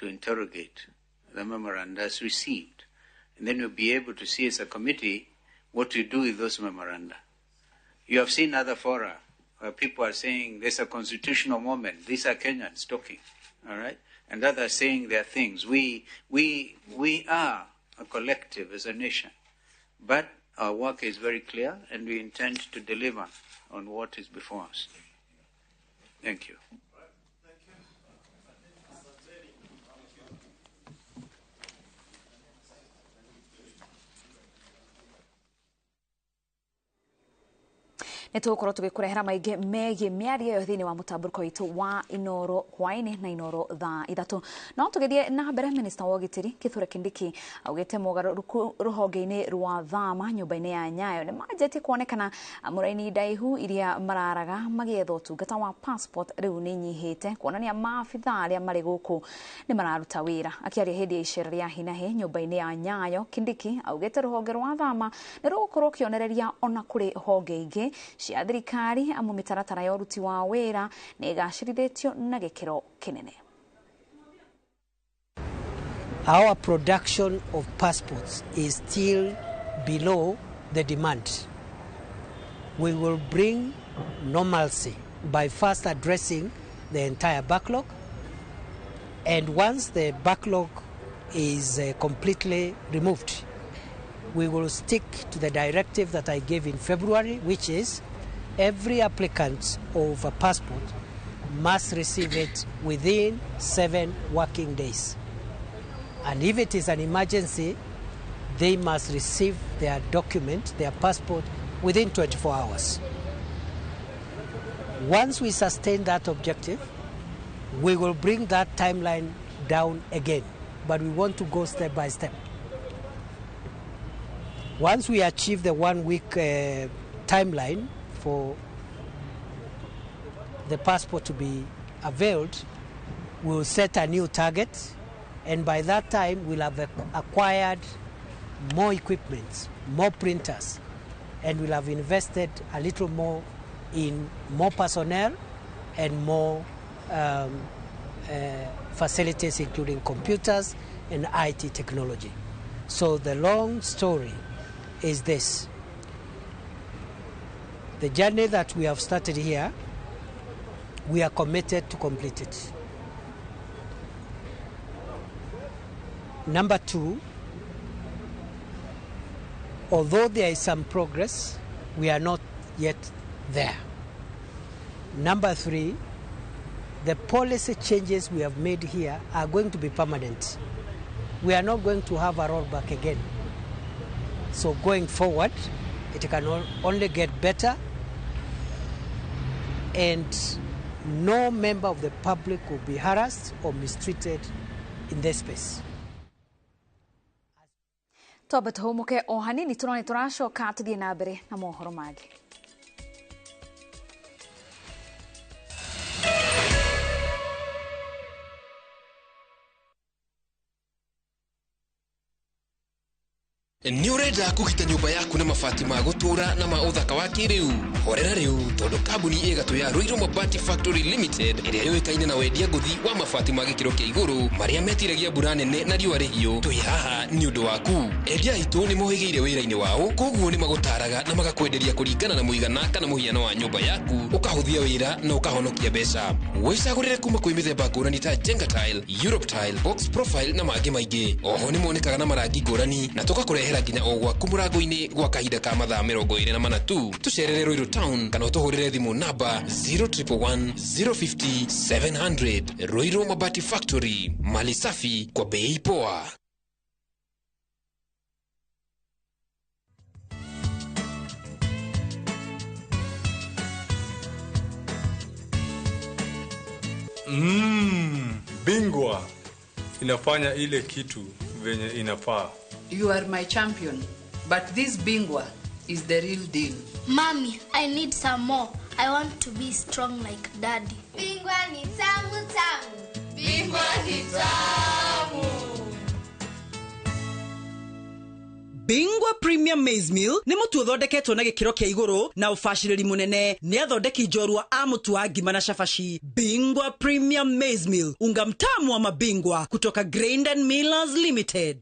to interrogate the memoranda as received. And then we'll be able to see as a committee what to do with those memoranda. You have seen other fora where people are saying there's a constitutional moment. These are Kenyans talking, all right? And others saying their things. We are a collective as a nation. But our work is very clear, and we intend to deliver on what is before us. Thank you. Nä tågåkorwo tå gä kå rehera maingä megiä mä ario ä yo thä inä wa må tambå rko witå wa Inoro hwainä na Inoro thaa 3. No tå gä thiä na mbere, minista wa ũgitĩri Kithure Kindiki augĩte mogarũrũku rũhonge-inĩ rwa thama nyũmba-inĩ ya Nyayo nĩ manjĩtie kuonekana mũraini ndaihu iria mararaga magĩetha ũtungata wa passport rĩu nĩ inyihĩte, kuonania maabitha arĩa marĩ gũkũ nĩ mararuta wĩra. Akĩaria hĩndĩ ya icera rĩa hinahi nyũmba-inĩ ya Nyayo, Kindiki augĩte rũhonge rwa thama nĩ rũgũkorwo kĩonereria ona kũrĩ honge ingĩ cia thirikari amu mĩtaratara ya ũruti wa wĩra nĩ ĩgacĩrithĩtio na gĩkĩro kĩnene. Our production of passports is still below the demand. We will bring normalcy by first addressing the entire backlog, and once the backlog is completely removed, we will stick to the directive that I gave in February, which is every applicant of a passport must receive it within 7 working days. And if it is an emergency, they must receive their document, their passport, within 24 hours. Once we sustain that objective, we will bring that timeline down again, but we want to go step by step. Once we achieve the 1 week timeline for the passport to be availed, we will set a new target, and by that time we'll have acquired more equipment, more printers, and we'll have invested a little more in more personnel and more facilities, including computers and IT technology. So the long story is this. The journey that we have started here, we are committed to complete it. Number two, although there is some progress, we are not yet there. Number three, the policy changes we have made here are going to be permanent. We are not going to have a rollback again. So going forward, it can only get better, and no member of the public will be harassed or mistreated in this space. Twambe tũhũmũke o hanini tũrone tũracoka tũthiĩ na mbere na mohoro mangĩ. Nĩ ũrenda kũgita nyũmba yaku na mabati ma gũtũũra na ma ũthaka wa kĩrĩu? Horera rĩu tondũ kambuni ĩgatũ ya Ruiru Mabati Factory Limited ĩrĩa yũĩkaine na wendia ngũthi wa mabati ma gĩkĩro kĩa igũrũ marĩa metiragia mbura nene na riũa rĩhiũ, twĩ haha nĩ ũndũ waku. Endia aitũ nĩ mohĩgĩire wĩra-inĩ wao, koguo nĩ magũtaraga na magakwenderia kũringana na mũigana kana mũhiano wa nyũmba yaku, ũkahũthia wĩra na ũkahonokia mbeca. Wĩcagũrĩre kuma kwĩ mĩthemba ngũrani ta Jenga Tile, Europe Tile, Box Profile na mangĩ maingĩ. Oho nĩ monekaga na marangi ngũrani na tũgakũrehera nginya o gwaku mũrango-inĩ gwa kahinda ka mathaa 24 tu. Tũcerere Ruiru Town kana ũtũhũrĩre thimũ namba 0111 050 700. Ruiru Mabati Factory, mali safi kwa bei poa. Bingwa inafanya ile kitu venye inafaa. You are my champion, but this Bingwa is the real deal. Mommy, I need some more. I want to be strong like Daddy. Bingwa ni tamu tamu. Bingwa ni tamu. Bingwa Bingwa Premium Maize Meal nĩ mũtu ũthondeketwo na gĩkĩro kĩa igũrũ na ũbacĩrĩri mũnene nĩ athondeki njorua a mũtu wa ngima na cabaci. Bingwa Premium Maize Meal, unga mtamu wa mabingwa kutoka Grain and Millers Limited.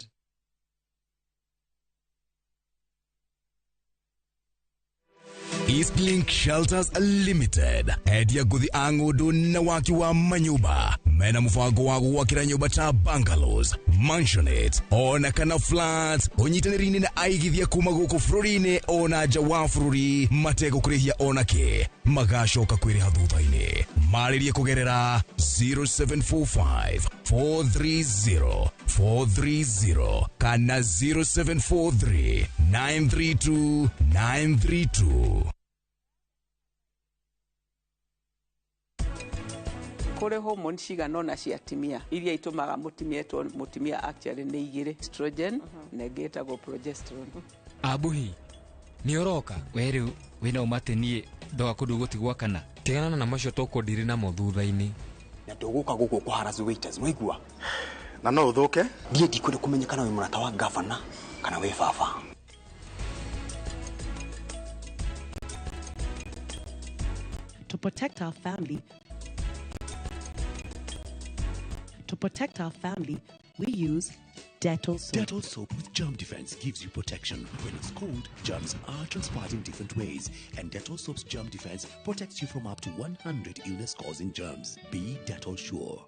Eastlink Shelters Limited endia ngũthi a ng'ũndũ na waki wa manyũmba mena mũbango wa gwakĩra nyũmba ta bungalows, mansionettes ona kana flats ũnyitanĩri-inĩ na aigithia kuma gũkũ bũrũri-inĩ ona nja wa bũrũri mategũkũrĩhia ona kĩ magacoka kwĩrĩha thutha-inĩ. Marĩrie kũgerera 0745 430 430 kana 0743 932 932. Kũrĩ hormone cigana ũna cia atumia iria itũmaga mũtumia etwo mũtumia actually nĩ igĩrĩ, estrogen na ĩngĩ ĩtagwo progesterone. Abuhi nĩ ũroka we rĩu wĩna ũmatĩ niĩ ndoga kũndũ gũtigwa kana tigana na macio tũkũndiri namo thutha-inĩ na ndũgũka gũkũ kũharass waiters waigua na no ũthũke niĩ ndikwenda kũmenyekana wĩ mũrata wa gavana kana wĩ baba. To protect our family, to protect our family, we use Dettol soap. Dettol soap with germ defense gives you protection. When it's cold, germs are transpired in different ways, and Dettol soap's germ defense protects you from up to 100 illness-causing germs. Be Dettol sure.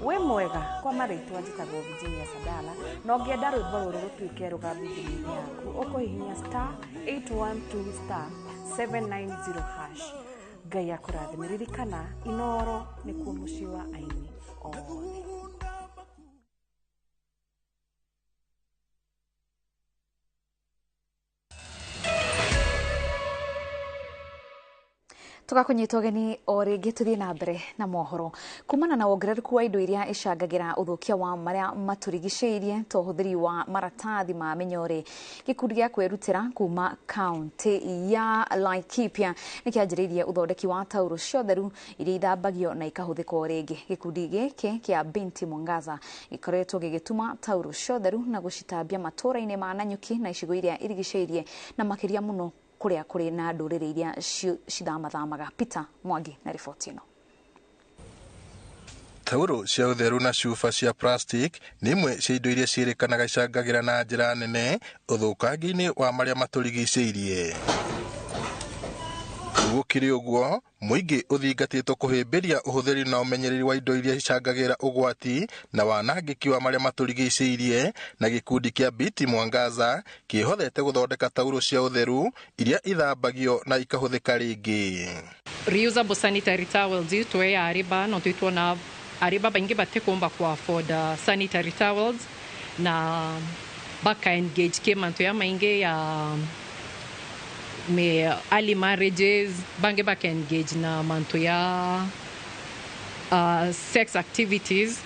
Wĩ mwega kwa marĩtwa njĩtagwo Virginia Sadala na ũngĩenda rwĩmbo rũrũ rũtuĩke rũgambi thimũ-inĩ yaku ũkũhihinya star 812 star 790 hash. Ngai akũrathime. Ririkana Inooro nĩkuo mũciĩ wa aini othe. Tugakunyita ũgeni o rĩngĩ tũthiĩ na mbere na mohoro kumana na wongerereku wa indo iria icangagĩra ũthũkia wa marĩa matũrigicĩirie ta ũhũthĩri wa maratathi ma mĩnyore. Gĩkundi gĩa kwĩrutĩra kuma kaunti ya Laikipia nĩkĩanjĩrĩirie ũthondeki wa taurũ cia ũtheru iria ithambagio na ikahũthĩka o rĩngĩ. Gĩkundi gĩkĩ kĩa Binti Mwangaza gĩkoretwo gĩgĩtuma taurũ cia ũtheru na gũcitambia matũũra-inĩ ma Nanyuki na icigo iria irigicĩirie na makĩria mũno kuria kuri na nduriri iria cithamathamaga. Peter Mwangi na riboti ĩno. Taurũ cia ũtheru na cuba cia plastic nĩ imwe cia indo iria ciĩrĩkanaga icangagĩra na njĩra nene ũthũkangia-inĩ wa marĩa matũrigicĩirie. Gũkĩrĩ ũguo, mũingĩ ũthingatĩtwo kũhĩmbĩria ũhũthĩri na ũmenyereri wa indo iria icangagĩra ũgwati na wanangĩki wa marĩa matũrigicĩirie, na gĩkundi kĩa Biti Mwangaza kĩhothete gũthondeka taurũ cia ũtheru iria ithambagio na ikahũthĩka rĩngĩ. Reusable sanitary towels itwe ariba no twitwona ariba baingi batikumba ku afford sanitary towels na baka engage ke mantu ya maingi ya me early marriages bange baka engage na mantu ya sex activities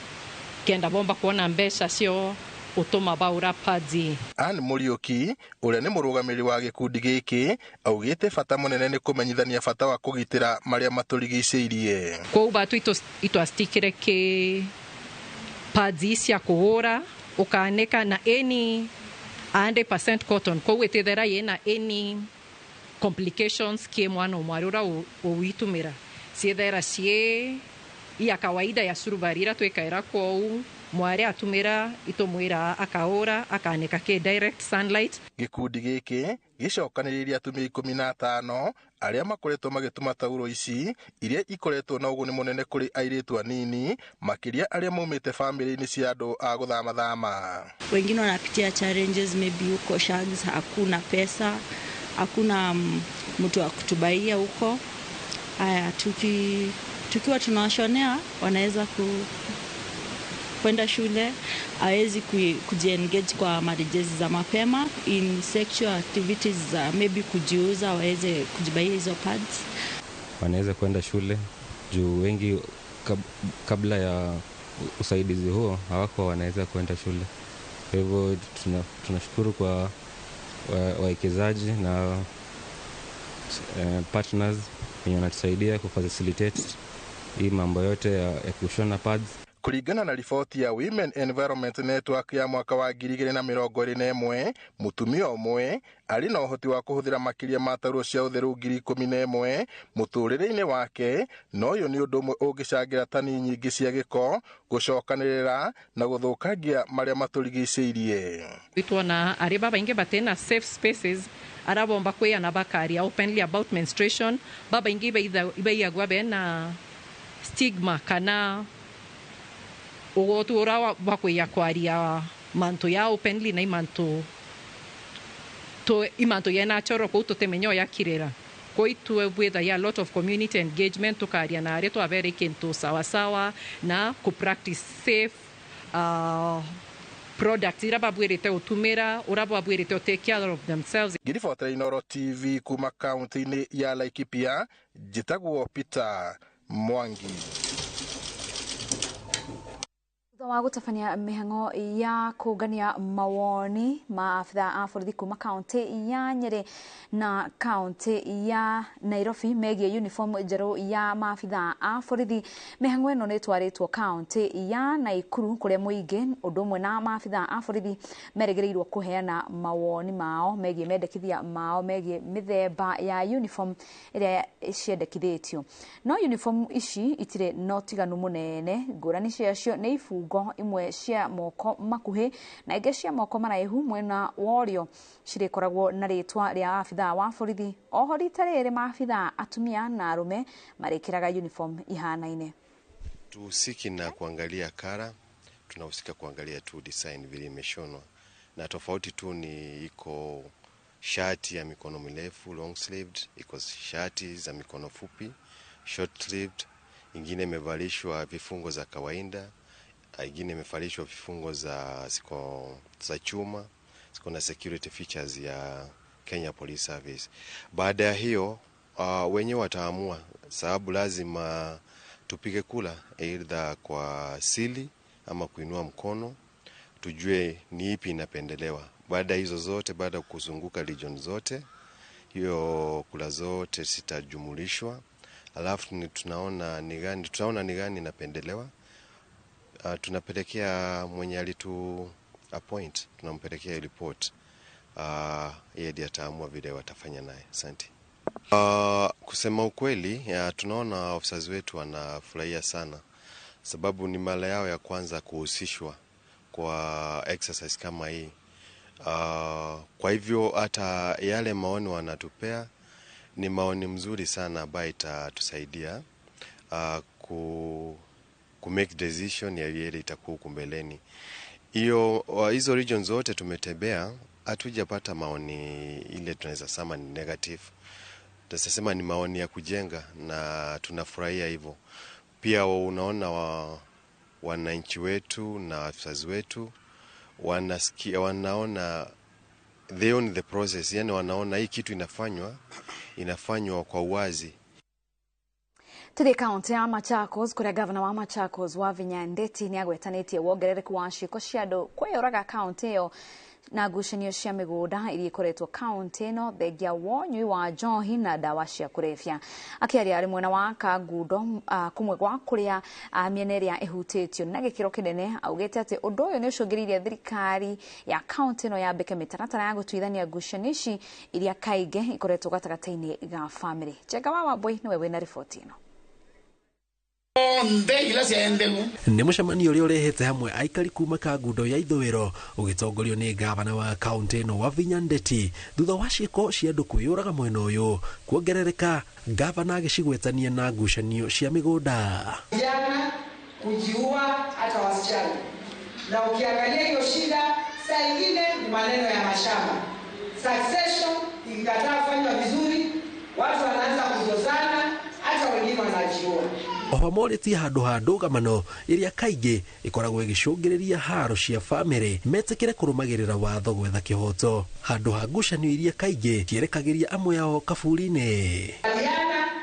kenda bomba kuona mbesha cio utuma baura padi. Ann Muriuki uria ni murugamiri wa gikundi giki augite bata munene ni kumenyithania bata wa kugitira maria maturigiceirie. Kwoguo batu itwastikire ki padi cia kuhura ukaneka na any 100% cotton kwoguo itithera yena any complications kie mwana omwari ura uwitumira ciethera cie ya kawaida ya surubarira twikaira kwou mwari atumira itumwira akaura akaneka ke direct sunlight. Gikundi giki gicokaniriria atumia 15 aria makoretwo magituma tauro ici iria ikoretwo na uguni munene kuri airitu anini makiria aria maumite family-ini cia andu a guthamathama. Wengine wanapitia challenges, maybe huko shags hakuna pesa, hakuna mtu wa kutubaia huko. Haya, tukiwa tunawashonea wanaweza kwenda shule, hawezi kujiengage kwa marriages za mapema, in sexual activities za maybe kujiuza, waweze kujibaia hizo pads. Wanaweza kwenda shule juu wengi Kabla ya usaidizi huo hawakuwa wanaweza kwenda shule. Kwa hivyo tunashukuru kwa wawekezaji na partners wenye wanatusaidia kufacilitate hii mambo yote ya kushona pads. Kũringana na riboti ya Women Environment Network ya mwaka wa 2021, mũtumia ũmwe arĩ na ũhoti wa kũhũthĩra makĩria ma taurũ cia ũtheru 11,000 mũtũrĩre-inĩ wake, na ũyũ nĩ ũndũ ũmwe ũngĩcangĩra tani nyingĩ cia gĩko gũcokanĩrĩra na gũthũkangia marĩa matũrigicĩirie. Itwona arĩ babaingi batena safe spaces arabomba kwiyana bakaria openly about menstruation, babaingi ibaiagua bena stigma kana ugotu ura wa kwaria mantu ya openly na imantu to imantu ya natural ko tutemenyo ya kirera koitu with a lot of community engagement tukaria na aria twavere kintu sawa sawa na ku practice safe products ira babwirite utumira ura babwirite take care of themselves. Ngiribotera Inooro TV kuma kaunti-inĩ ya Laikipia, njĩtagwo Peter Mwangi. Thutha wa gũtabania mĩhang'o ya kũngania mawoni ma abithaa a borithi kuma kaunti ya Nyeri na kaunti ya Nairobi megiĩ uniform njerũ ya maabithaa a borithi, mĩhang'o ĩno nĩ ĩtwarĩtwo kaunti ya Naikuru kũrĩa mũingĩ ũndũ ũmwe na maabithaa a borithi merĩgĩrĩirwo kũheana mawoni mao megiĩ mendekithia mao megiĩ mĩthemba ya uniform ĩrĩa ciendekithĩtio. No uniform ici itirĩ na ũtiganu mũnene, ngũrani ciacio nĩ ibungo imwe cia moko makuhĩ na ingĩ cia moko maraihu mwena wa ũrĩo cirĩkoragwo na rĩtwa rĩa abithaa wa borithi. Oho rita rĩrĩ maabithaa atumia na arũme marĩkĩraga uniform ihanaine. Tuhusiki na kuangalia kara, tunahusika kuangalia tu design vile imeshonwa, na tofauti tu ni iko shati ya mikono mirefu long sleeved, iko shati za mikono fupi short sleeved, ingine imevalishwa vifungo za kawaida, ingine imevalishwa vifungo za ziko za chuma, ziko na security features ya Kenya Police Service. Baada ya hiyo wenyewe wataamua, sababu lazima tupige kula either kwa sili ama kuinua mkono, tujue ni ipi inapendelewa. Baada hizo zote, baada kuzunguka region zote, hiyo kula zote zitajumulishwa, alafu tunaona ni gani inapendelewa. Tunapelekea mwenye alitu appoint, tunampelekea report. Yeye ndiye ataamua vile watafanya naye. Asante. Kusema ukweli, tunaona officers wetu wanafurahia sana, sababu ni mara yao ya kwanza kuhusishwa kwa exercise kama hii. Kwa hivyo hata yale maoni wanatupea ni maoni mzuri sana ambayo itatusaidia ku make decision ya yale itakuwa huko mbeleni. Hizo region zote tumetembea, hatujapata maoni ile tunaweza sema ni negative. Tunasema ni maoni ya kujenga na tunafurahia hivyo. Pia unaona wananchi wetu na officers wetu wanasikia, wanaona they own the process, yani wanaona hii kitu inafanywa kwa uwazi. Tuthie kaunti ya Machakos kuria gavana wa Machakos Wavinya Ndeti ni agwetanĩtie wongerereku wa ciĩko cia andũ kwĩyũraga kaunti ĩyo na ngucanio cia mĩgũnda iria ikoretwo kaunti ĩno thengia wa ũnyui wa njohi na ndawa cia kũrebia. Akĩaria arĩ mwena wa Kangundo kũmwe gwa kũrĩa mĩena ĩrĩa ĩhutĩtio na gĩkĩro kĩnene, augĩte atĩ ũndũ ũyũ nĩ ũcũngĩrĩirie thirikari ya kaunti ĩno yambĩke mĩtaratara ya gũtuithania ngucanio ici iria kaingĩ ikoretwo gatagatĩ-inĩ ga bamĩrĩ. Njenga wa Wambui nĩwe wĩna riboti ĩno. Nĩ mũcemanio ũrĩa ũrehete hamwe aikari kuma Kangundo ya ithũĩro ũgĩtongorio nĩ gavana wa kaunti ĩno Wavinya Ndeti thutha wa ciĩko cia andũ kwĩyũraga mwena ũyũ kuongerereka, gavana agĩcigwetania na ngucanio cia mĩgũnda. Vijana kujiua hata wasichana, na ukiangalia hiyo shida saa ingine ni maneno ya mashamba. Succession ikikataa kufanywa vizuri, watu wanaanza kuzozana, hata wengine wanajiua. Oho morĩtie handũ ha ndũgamano ĩrĩa kaingĩ ĩkoragwo ĩgĩcũngĩrĩria haro cia bamĩrĩ metĩkĩre kũrũmagĩrĩra watho gwetha kĩhoto handũ ha ngucanio iria kaingĩ cierekagĩria amwe ao kaburi-inĩ.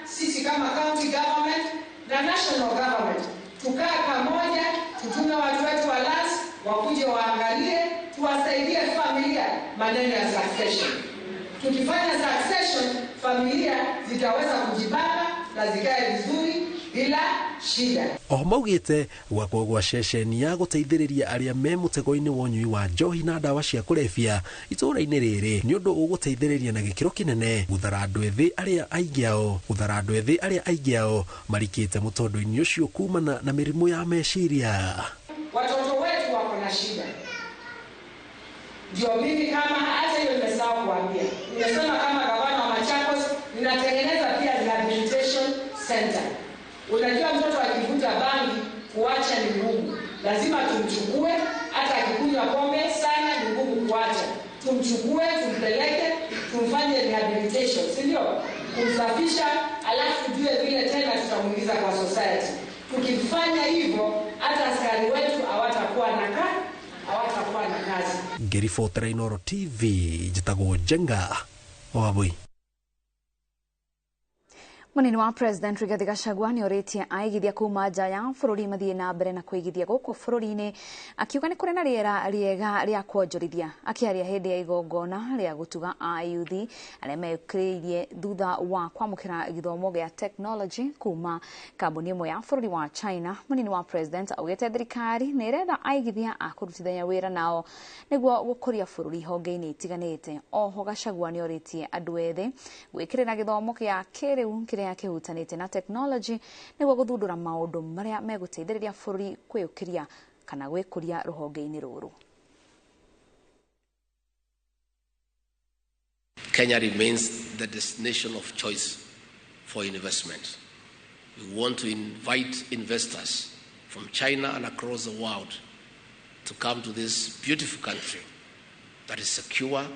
Sisi kama county government na national government tukae pamoja, tutume watu wetu wa lands wakuje waangalie, tuwasaidie familia maneno ya succession. Tukifanya succession, familia zitaweza kujipanga na zikae vizuri bila shida. Oho maugĩte gwakwo gwa ceceni ya gũteithĩrĩria arĩa me mũtego-inĩ wa ũnyui wa njohi na ndawa cia kũrebia itũũra-inĩ rĩrĩ nĩ ũndũ ũgũteithĩrĩria na gĩkĩro kĩnene gũthara andũ ethĩ arĩa aingĩ ao gũthara andũ ethĩ arĩa aingĩ ao marikĩte mũtondo-inĩ ũcio kumana na mĩrimũ ya meciria. Watoto wetu wako na shida. Ndio mimi kama hata hiyo nimesahau kuambia. Nimesema kama gavana wa Machakos ninatengeneza pia rehabilitation center. Unajua mtoto akivuta bangi kuacha ni ngumu. Lazima tumchukue, hata akikunywa pombe sana ni ngumu kuacha. Tumchukue, tumpeleke, tumfanye rehabilitation, si ndio? Kumsafisha, alafu tujue vile tena tutamuingiza kwa society. Tukifanya hivyo hata askari wetu hawatakuwa na kazi. Ngĩribotera Inooro TV njĩtagwo Njenga Wabui. Munini wa President Rigathi Gachagua nĩ orĩtie aigithia kuma nja ya bũrũri mathiĩ na mbere na kũigithia gũkũ bũrũri-inĩ, akiuga nĩ kũrĩ na rĩera rĩega rĩa kuonjorithia. Akĩaria hĩndĩ ya igongona rĩa gũtuga ayuthi arĩa meyũkĩrĩirie thutha wa kwamũkĩra gĩthomo gĩa technology kuma kambuni ĩmwe ya bũrũri wa China, munini wa President augĩte thirikari nĩ ĩretha aigithia a kũrutithania wĩra nao nĩguo gũkũria bũrũri honge-inĩ itiganĩte. Oho Gachagua nĩ orĩtie andũ ethĩ gwĩkĩrĩra gĩthomo gĩa kĩrĩu kĩrĩa kĩhutanĩte na technology nĩguo gũthundũra maũndũ marĩa megũteithĩrĩria bũrũri kwĩyũkĩria kana gwĩkũria rũhonge-inĩ rũrũ. Kenya remains the destination of choice for investment. We want to invite investors from China and across the world to come to this beautiful country that is secure,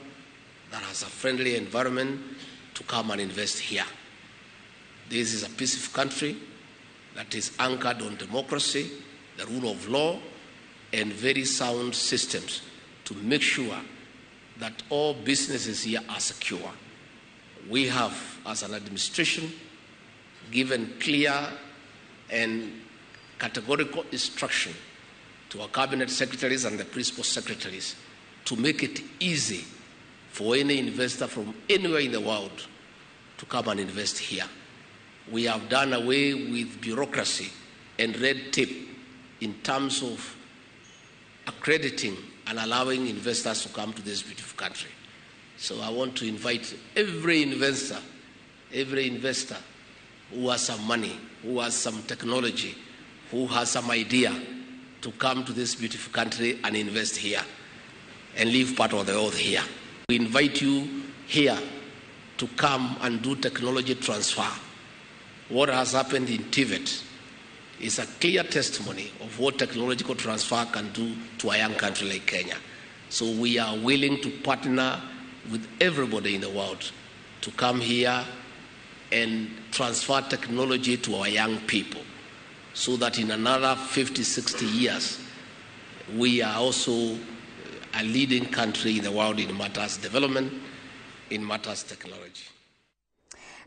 that has a friendly environment, to come and invest here. This is a peaceful country that is anchored on democracy, the rule of law, and very sound systems to make sure that all businesses here are secure. We have, as an administration, given clear and categorical instruction to our cabinet secretaries and the principal secretaries to make it easy for any investor from anywhere in the world to come and invest here. We have done away with bureaucracy and red tape in terms of accrediting and allowing investors to come to this beautiful country. So I want to invite every investor who has some money, who has some technology, who has some idea to come to this beautiful country and invest here and leave part of the wealth here. We invite you here to come and do technology transfer. What has happened in Tibet is a clear testimony of what technological transfer can do to a young country like Kenya. So we are willing to partner with everybody in the world to come here and transfer technology to our young people so that in another 50, 60 years, we are also a leading country in the world in matters development, in matters technology.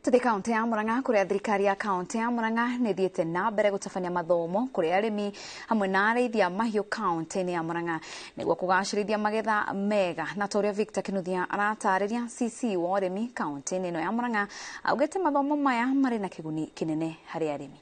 Tuthi kaunti ya Murang'a kuria thirikari ya kaunti ya Murang'a nĩ ĩthiĩte na mbere gũtabania mathomo kũrĩ arĩmi hamwe na arĩithi a mahiũ kaunti-inĩ ya Murang'a nĩguo kũgacĩrithia magetha mega. Na ta ũrĩa Victor Kinuthia aratarĩria, CC wa ũrĩmi kaunti-inĩ ĩno ya Murang'a augĩte mathomo maya marĩ na kĩguni kĩnene harĩ arĩmi.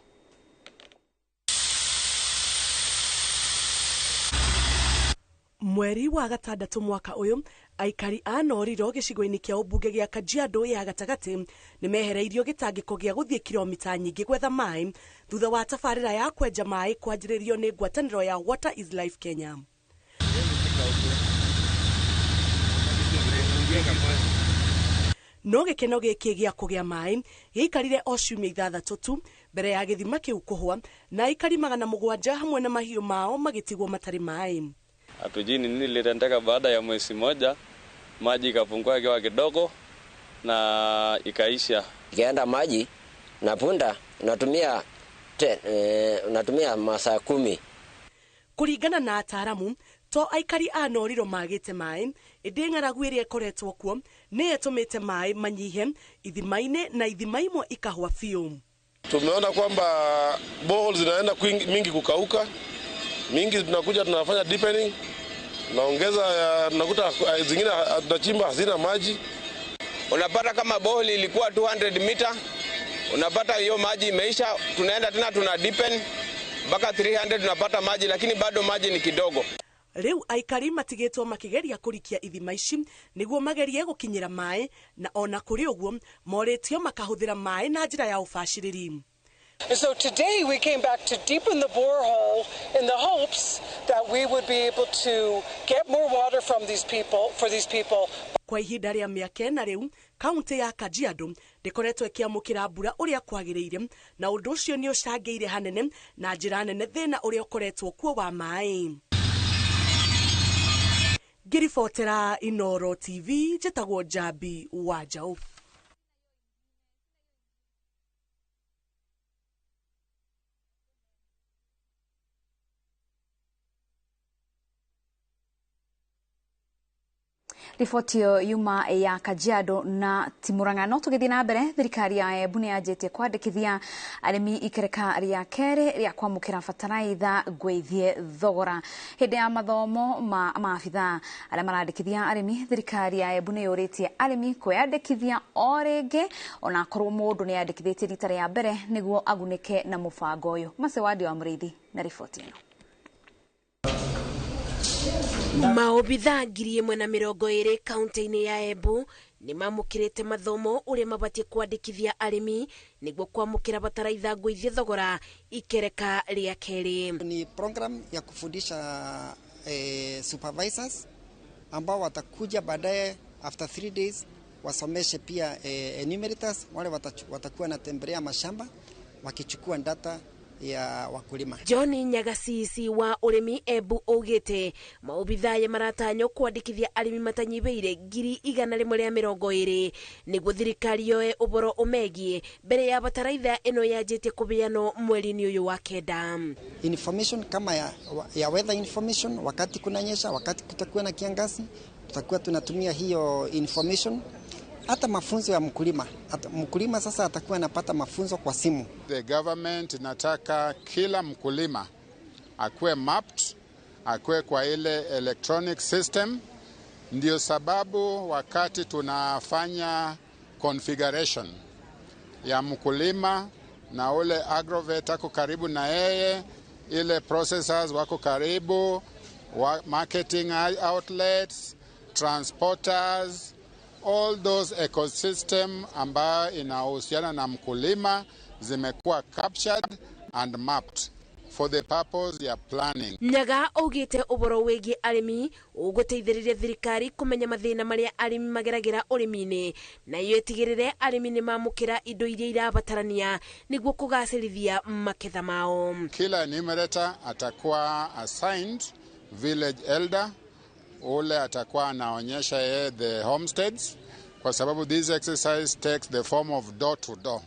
Mweri wa gatandatũ mwaka ũyũ aikari a Noriro gĩcigo-inĩ kĩa ũmbunge gĩa Kajiado ya gatagatĩ nĩ mehereirio gĩtangĩko gĩa gũthiĩ kilomita nyingĩ gwetha maĩ thutha wa tabarĩra ya kwenja maĩ kwanjĩrĩrio nĩ ngwatanĩro ya Water is Life Kenya. No gĩkeno gĩkĩ gĩa kũgĩa maĩ gĩikarire o ciumia 6 tu mbere ya gĩthima kĩu kũhwa na aikari 700 hamwe na mahiũ mao magĩtigwo matarĩ maĩ. Hatujui ni nini lilitendeka baada ya mwezi mmoja, maji ikapungua kiwa kidogo na ikaisha. Ikienda maji na punda unatumia masaa 10. Kuringana na ataaramu to aikari a Noriro magite maĩ ĩndĩ ng'aragu ĩrĩa ĩkoretwo kuo nĩ ĩtũmĩte maĩ manyihe ithima-inĩ na ithima imwe ikahwa biũ. Tumeona kwamba boreholes zinaenda mingi kukauka, mingi tunakuja tunafanya deepening, tunaongeza, tunakuta zingine tunachimba hazina maji. Unapata kama borehole ilikuwa 200 meter, unapata hiyo maji imeisha, tunaenda tena tuna deepen mpaka 300 tunapata maji, lakini bado maji ni kidogo. Rĩu aikari matigĩtwo makĩgeria kũrikia ithima ici nĩguo magerie gũkinyĩra maĩ, na ona kũrĩ ũguo morĩtio makahũthĩra maĩ na njĩra ya ũbacĩrĩri. And so today we came back to deepen the borehole in the hopes that we would be able to get more water from these people, for these people. Kwa ihinda rĩa mĩaka ĩna rĩu, kaunti ya Kajiado ndĩkoretwo ĩkĩamũkĩra mbura ũrĩa kwagĩrĩire, na ũndũ ũcio nĩ ũcangĩire hanene na njĩra nene thĩna ũrĩa ũkoretwo kuo wa maĩ. Ngĩribotera Inoro TV, njĩtagwo Njambi wa Njaũ. Riboti ĩyo yuma ya Kajiado na Timurang'a. No tũgĩthiĩ na mbere, thirikari ya Embu nĩ yanjĩtie kwandĩkithia arĩmi ikereka rĩa kerĩ rĩa kwamũkĩra bataraitha ngũithie thogora. Hĩndĩ ya mathomo ma maabithaa arĩa marandĩkithia arĩmi, thirikari ya Embu nĩ yũrĩtie arĩmi kwĩyandĩkithia o rĩngĩ onakorwo mũndũ nĩ yandĩkithĩtie rita rĩa mbere nĩguo agunĩke na mũbango ũyũ. Macewadi wa Mũrĩithi na riboti ĩno. Maobithaa 1,020 kaunti-inĩ ya Embu nĩ mamũkĩrĩte mathomo ũrĩa mabatiĩ kwandĩkithia arĩmi nĩguo kwamũkĩra bataraitha ngũithie thogora ikereka rĩa kerĩ. Ni program ya kufundisha supervisors ambao watakuja baadaye after 3 days wasomeshe pia enumerators wale watakuwa natembelea mashamba wakichukua data ya wakulima. John Nyagasisi wa urimi Embu augite maobithaa maratanywo kwandĩkithia arĩmi matanyihĩire 120,000 nĩguo thirikari yoe ũboro ũmegiĩ mbere ya bataraitha ĩno yanjĩtie kũbeanwo mweri-inĩ ũyũ wa kenda. Information kama ya weather information, wakati kunanyesha, wakati kutakuwa na kiangazi, tutakuwa tunatumia hiyo information. Hata mafunzo ya mkulima. Hata mkulima sasa atakuwa anapata mafunzo kwa simu. The government inataka kila mkulima akuwe mapped, akuwe kwa ile electronic system. Ndio sababu wakati tunafanya configuration ya mkulima na ule agrovet ako karibu na yeye, ile processors wako karibu, marketing outlets, transporters, all those ecosystem ambayo inahusiana na mkulima zimekuwa captured and mapped for the purpose ya planning. Nyaga augite uboro wigie arimi uguteithiriria thirikari kumenya mathina maria arimi mageragira urimi-ini na iyo itigirire arimi ni mamukira indo iria irabatarania niguo kugacirithia maketha mao. Kila enumerator atakuwa assigned village elder ule atakuwa anaonyesha yeye the homesteads, kwa sababu this exercise takes the form of door to door.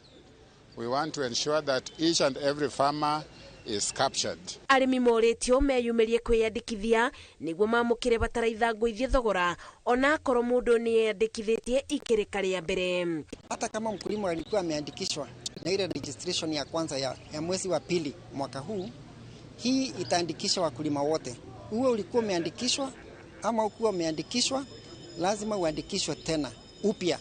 We want to ensure that each and every farmer is captured. Arĩmi morĩtio meyumĩrie kwĩyandĩkithia nĩguo mamũkĩre bataraitha ngũithie thogora ona akorwo mũndũ nĩeyandĩkithĩtie ikĩrĩka rĩa mbere. Hata kama mkulima alikuwa ameandikishwa na ile registration ya kwanza ya mwezi wa pili mwaka huu, hii itaandikisha wakulima wote. Uwe ulikuwa umeandikishwa ama ukuwa umeandikishwa, lazima uandikishwe tena upya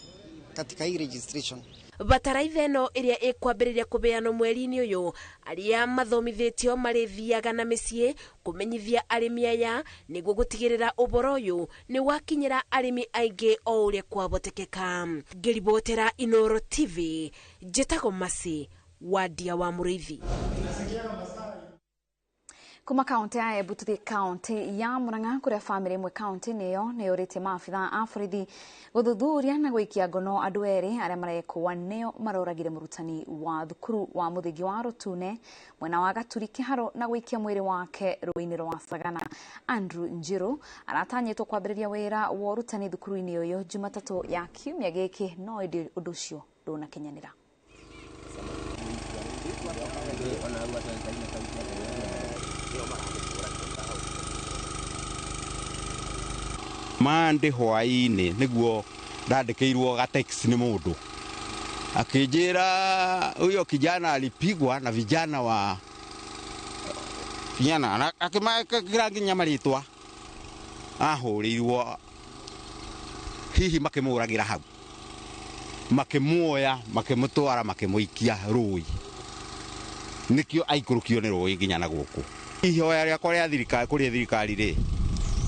katika hii registration. Bataraitha ĩno ĩrĩa ĩkwambĩrĩria kũbeanwo mweri-inĩ ũyũ, arĩa mathomithĩtio marĩthiaga na mĩciĩ kũmenyithia arĩmi aya nĩguo gũtigĩrĩra ũboro ũyũ nĩ wakinyĩra arĩmi aingĩ o ũrĩa kwahotekeka. Ngĩribotera Inoro TV, njĩtagwo Mercy Wandia wa Mũrĩithi. Kuma kaunti ya Embu tuthie kaunti ya Murang'a kuria family imwe kaunti-inĩ ĩyo nĩ yũrĩtie maabithaa a borithi gũthuthuria na gũikia ngono andũ erĩ arĩa marekũa nĩo maroragire mũrutani wa thukuru wa mũthingi wa Rũtune mwena wa Gaturi Kĩharo na gũikia mwĩrĩ wake rũĩ-inĩ rwa Sagana. Andrew Njiru aratanyĩtwo kwambĩrĩria wĩra wa ũrutani thukuru-inĩ ũyũ Jumatatũ ya kiumia gĩkĩ, no ĩndĩ ũndũ ũcio ndũnakinyanĩra. Mande hwaini niguo ndandĩkĩirwo ga text nĩ mũndũ Akijira huyo kijana alipigwa na vijana wa vijana akimakira nginya maritwa ahũrĩirwo hihi makĩmũragira hau makĩmuoya makĩmũtwara makĩmũikia rũĩ nĩkĩo aikũrũkio nĩ rũĩ nginya na gũkũ. Ihoya rĩakwa rĩa thirikari kũrĩ thirikari rĩ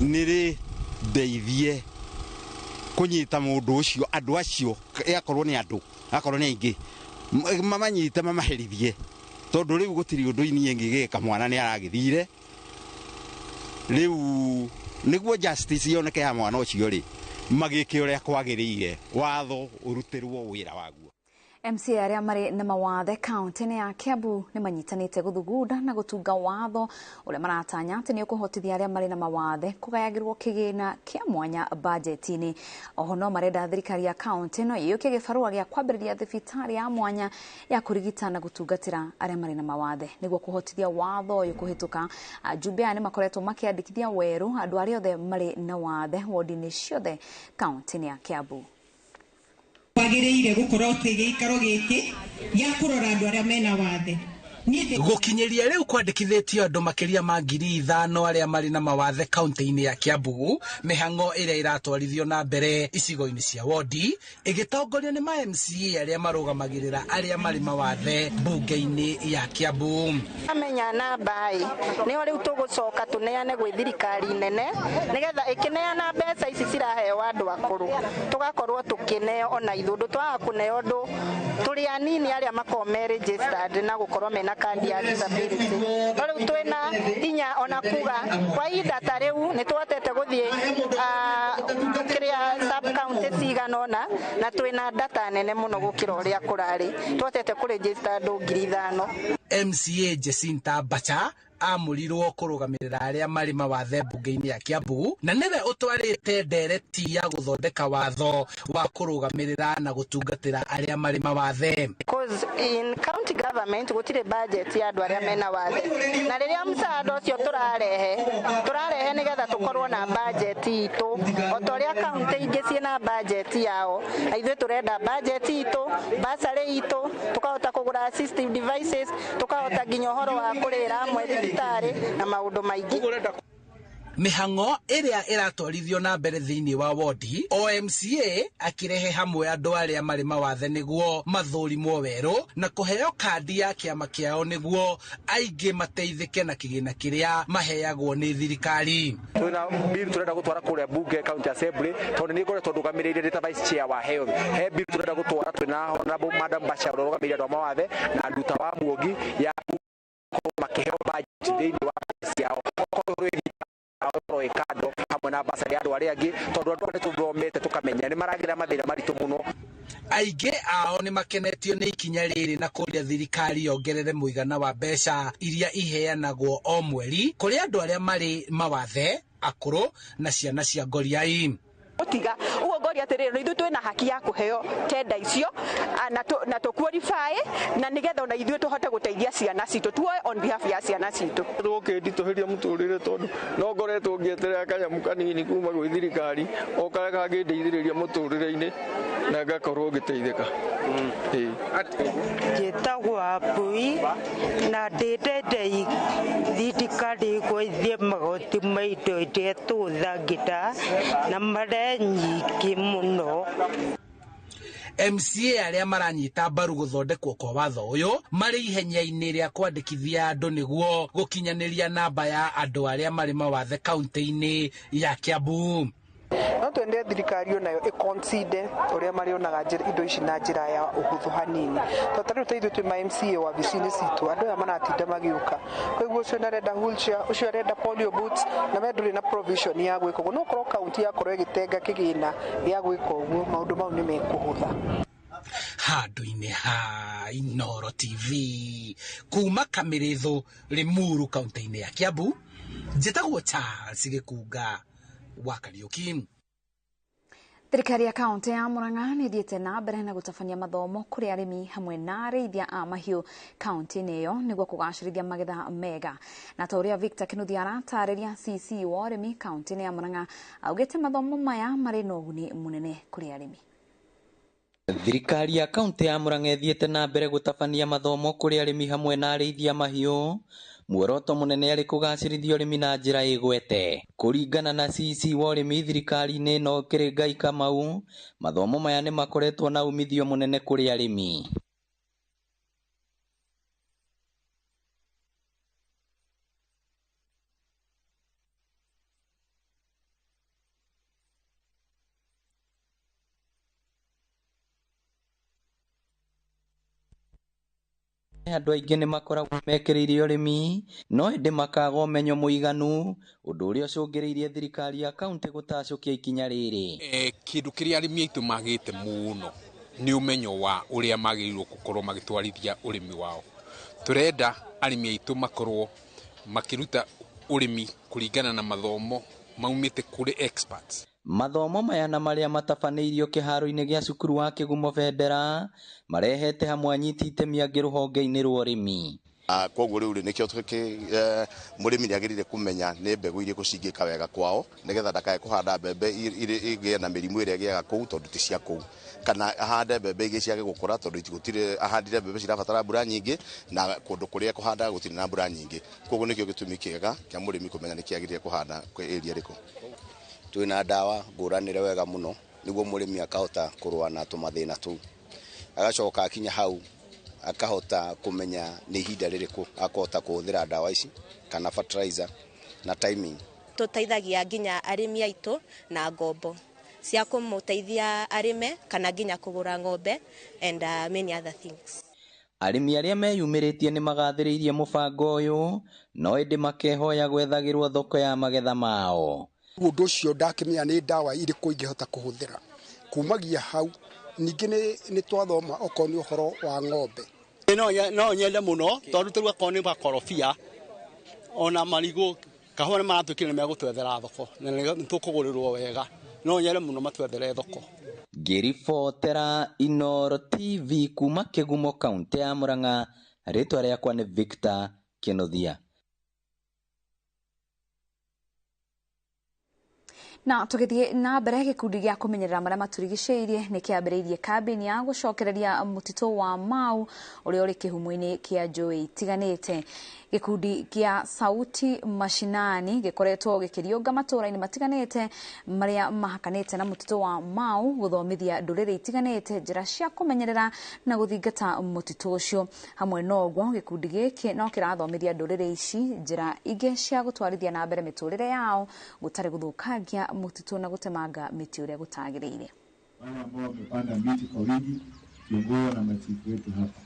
nĩ rĩndeithie kũnyita mũndũ ũcio andũ acio akorwo nĩ andũ akorwo nĩ aingĩ mamanyite mamaherithie tondũ rĩu gũtirĩ ũndũ niĩ ngĩgĩka mwana nĩ aragĩthire rĩu nĩguo justice yoneke ya mwana ũcio rĩ magĩke ũrĩa kwagĩrĩire watho ũrutĩrwo wĩra waguo. MCA arĩa marĩ na mawathe kaunti-inĩ ya Kiambu nĩ manyitanĩte gũthugunda na gũtunga watho ũrĩa maratanya atĩ nĩ ũkũhotithia arĩa marĩ na mawathe kũgayagĩrwo kĩgĩna kĩa mwanya bajeti-inĩ. Oho no marenda thirikari ya kaunti ĩno ĩiyũkie gĩbarũa gĩa kwambĩrĩria thibitarĩ ya mwanya ya kũrigita na gũtungatĩra arĩa marĩ na mawathe. Nĩguo kũhotithia watho ũyũ kũhĩtũka, ajumbe aya nĩ makoretwo makĩandĩkithia werũ andũ arĩa othe marĩ na wathe wodi-inĩ ciothe kaunti-inĩ ya Kiambu. Kwagĩrĩire gũkorwo twĩ gĩikaro gĩkĩ gĩa kũrora andũ arĩa mena wathe. Gũkinyĩria rĩu kwandĩkithĩtio andũ makĩria ma 5,000 arĩa marĩ na mawathe kaunti-inĩ ya Kiambu, mĩhang'o ĩrĩa ĩratwarithio na mbere icigo-inĩ cia wodi ĩgĩtongorio nĩ ma MCA arĩa marũgamagĩrĩra arĩa marĩ mawathe mbunge-inĩ ya Kiambu. Amenya namba ĩ nĩho rĩu tũgũcoka tũneane gwĩ thirikari nene nĩgetha ĩkĩneana mbeca ici ciraheo andũ akũrũ tũgakorwo tũkĩneo ona ithuĩ ũndũ twaga kũneo ũndũ tũrĩ anini arĩa makoragwo me registered na gũkorwo mena kandi ya disability. No rĩu twĩna hinya ona kuga kwa ihinda ta rĩu nĩ tũhotete gũthiĩ kĩrĩa sub county cigana ũna na twĩna data nene mũno gũkĩra ũrĩa kũrarĩ. Tũhotete kũregister andũ 5,000. MCA Jacinta Bacha amũrirwo kũrũgamĩrĩra arĩa marĩ mawathe mbunge-inĩ ya Kiambu na nĩwe ũtwarĩte ndereti ya gũthondeka watho wa kũrũgamĩrĩra na gũtungatĩra arĩa marĩ mawathe. Because in county government gũtirĩ budget ya andũ arĩa mena wathe na rĩrĩa msaada ũcio tũrarehe nĩgetha tũkorwo na budget itũ o ta ũrĩa county ingĩ ciĩna budget yao, na ithuĩ tũrenda budget itũ, bursary itũ, tũkahota kũgũra assistive devices, tũkahota nginya ũhoro wa kũrĩra amwe thibitarĩ na maũndũ maingĩ. Mĩhang'o ĩrĩa ĩratwarithio na mbere thĩinĩ wa wodi, OMCA akĩrehe hamwe andũ arĩa marĩ mawathe nĩguo mathũrimwo werũ na kũheo kandi ya kĩama kĩao nĩguo aingĩ mateithĩke na kĩgĩna kĩrĩa maheagwo nĩ thirikari. Twĩna bill tũrenda gũtwara kũrĩa bunge county assembly tondũ nĩ ngoretwo ndũgamĩrĩire ndĩ ta vice chair wa health. He bill tũrenda gũtwara twĩna honorable madam Bacha ũrĩa ũrũgamĩrĩire andũ a mawathe na Nduta wa Muongi ya makĩheo budget thĩinĩ wa ciao kando hamwe na basari andũ arĩa angĩ tondũ andũ nĩ tũthomete tũkamenya nĩ maragira mathĩna maritũ mũno. Aingĩ ao nĩ makenetio nĩ ikinya rĩrĩ na kũria thirikari yongerere mũigana wa mbeca iria iheanagwo o mweri kũrĩ andũ arĩa marĩ mawathe akũrũ na ciana cia ngoriai. Tiga uguo ngoria atiriri ithuĩ twĩna haki ya kũheo tenda icio na tũ qualify na nigetha ona ithuĩ tũhote gũteithia ciana citũ tuoe on behalf ya ciana citũ. Rũkĩnditũhĩria mũtũrĩre tondũ no ngoretwo ngĩeterera kanyamũ kanini kuma gwĩ thirikari o karĩa kangĩndeithĩrĩria mũtũrĩre-inĩ na ngakorwo ngĩteithĩka. Njĩtagwo Abui na ndĩndende thirikari ĩgũithie magoti ma indo iria tũhũthagĩra na marĩa nyingĩ mũno. MCA arĩa maranyita mbaru gũthondekwo kwa watho ũyũ marĩ ihenya-inĩ rĩa kwandĩkithia andũ nĩguo gũkinyanĩria namba ya andũ arĩa marĩ mawathe kaunti-inĩ ya Kiambu. No twende thirikari onayo ĩconsider ũrĩa marĩonaga indo ici na njĩra ya ũhũthũ hanini tondũ ta rĩu ta ithuĩ twĩ ma MCA wabici-inĩ citũ andũ aya maratinda magĩũka koguo ũcio arenda wheelchair, ũcio arenda polio boots na we ndũrĩ na provision ya gwĩka ũguo. No ũkorwo kaunti yakorwo ĩgĩtenga kĩgĩna gĩa gwĩka ũguo maũndũ mau nĩ mekũhũtha. Handũ-inĩ ha Inooro TV kuma Kamĩrĩthũ Limuru kaunti-inĩ ya Kiambu, njĩtagwo Charles Gĩkunga wa Kariuki. Thirikari ya kaunti ya Murang'a nĩ ĩthiĩte na mbere na gũtabania mathomo kũrĩ arĩmi hamwe na arĩithia a mahiũ kaunti-inĩ ĩyo nĩguo kũgacĩrithia magetha mega. Na ta ũrĩa Victor Kinuthia aratarĩria, CC wa ũrĩmi kaunti-inĩ ya Murang'a augĩte mathomo maya marĩ na ũguni mũnene kũrĩ arĩmi. Thirikari ya kaunti ya Murang'a ĩthiĩte na mbere gũtabania mathomo kũrĩ arĩmi hamwe na arĩithia mahiũ. Muoroto mũnene arĩ kũgacĩrithia ũrĩmi na njĩra ĩgwete. Kũringana na CC wa ũrĩmi thirikari-inĩ ĩno Kĩrĩngai Kamau, mathomo maya nĩ makoretwo na umithio mũnene kũrĩ arĩmi. Andũ aingĩ nĩ makoragwo mekĩrĩire ũrĩmi no ĩndĩ makaga ũmenyo mũiganu, ũndũ ũrĩa ũcũngĩrĩirie thirikari ya kaunti gũtacũkia ikinya rĩrĩ. Kĩndũ kĩrĩa arĩmi aitũ magĩte mũno nĩ ũmenyo wa ũrĩa magĩrĩirwo gũkorwo magĩtwarithia ũrĩmi wao. Tũrenda arĩmi aitũ makorwo makĩruta ũrĩmi kũringana na mathomo maumĩte kũrĩ experts. Mathomo maya na marĩa matabanĩirio kĩharo-inĩ gĩa cukuru wa Kĩgumo Bendera marehete hamwe anyiti itemi angĩ rũhonge-inĩ rwa ũrĩmi. Koguo rĩu rĩ nĩkĩo mũrĩmi nĩ agĩrĩire kũmenya nĩ mbegũ irĩkũ cingĩka wega kwao nĩgetha ndakae kũhanda mbembe ĩgĩe na mĩrimũ ĩrĩa ĩgĩaga kũu tondũ ti cia kũu, kana ahande mbembe ingĩ ciage gũkũra tondũ gũtirĩ, ahandire mbembe cirabatara mbura nyingĩ na kũndũ kũrĩa kũhandaga gũtirĩ na mbura nyingĩ. Koguo nĩkĩo gĩtũmi kĩega kĩa mũrĩmi kũmenya nĩkĩ agĩrĩire kũhanda kwĩ area ĩrĩkũ. Twĩna ndawa ngũranĩre wega mũno nĩguo mũrĩmi akahota kũrũa na tũmathĩna tũu, agacoka akinya hau akahota kũmenya nĩ ihinda rĩrĩkũ akahota kũhũthĩra ndawa ici kana fertilizer na timing. Tũteithagia nginya arĩmi aitũ na ngombo cia kũmũteithia arĩme kana nginya kũgũra ng'ombe and many other things. Arĩmi arĩa meyumĩrĩtie nĩ magathĩrĩirie mũbango ũyũ no ĩndĩ makehoya gwethagĩrwo thoko ya magetha mao. Ũndũ ũcio ndakĩmenya nĩ ndawa irĩkũ ingĩhota kũhũthĩra kumagia hau. Ningĩ nĩ twathoma okorwo nĩ ũhoro wa ng'ombe. No nyende mũno tondũ rĩu akorwo nĩ makorobia ona marigũ kahũa nĩ maratuĩkire nĩ megũtwethera thoko na nĩ tũkũgũrĩrwo wega. No nyende mũno matwethere thoko. Ngĩribotera Inooro TV kuma Kĩgumo kaunti ya Murang'a, rĩtwa rĩakwa nĩ Victor Kĩnuthia. Na tũgĩthiĩ na mbere, gĩkundi gĩa kũmenyerera marĩa matũrigicĩirie nĩ kĩambĩrĩirie kambĩini ya gũcokereria mũtitũ wa Mau ũrĩa ũrĩ kĩhumo-inĩ kĩa njũĩ itiganĩte. Gĩkundi kĩa Sauti Mashinani gĩkoretwo gĩkĩriũnga matũũra-inĩ matiganĩte marĩa mahakanĩte na mũtitũ wa Mau gũthomithia ndũrĩrĩ itiganĩte njĩra cia kũmenyerera na gũthingata mũtitũ ũcio. Hamwe na ũguo, gĩkundi gĩkĩ no kĩrathomithia ndũrĩrĩ ici njĩra ingĩ cia gũtwarithia na mbere mĩtũrĩre yao gũtarĩ gũthũkangia mũtitũ na gũtemanga mĩtĩ ũrĩa gũtagĩrĩire. Wale ambao wamepanda miti kwa wingi kiongozi na machifu wetu hapa.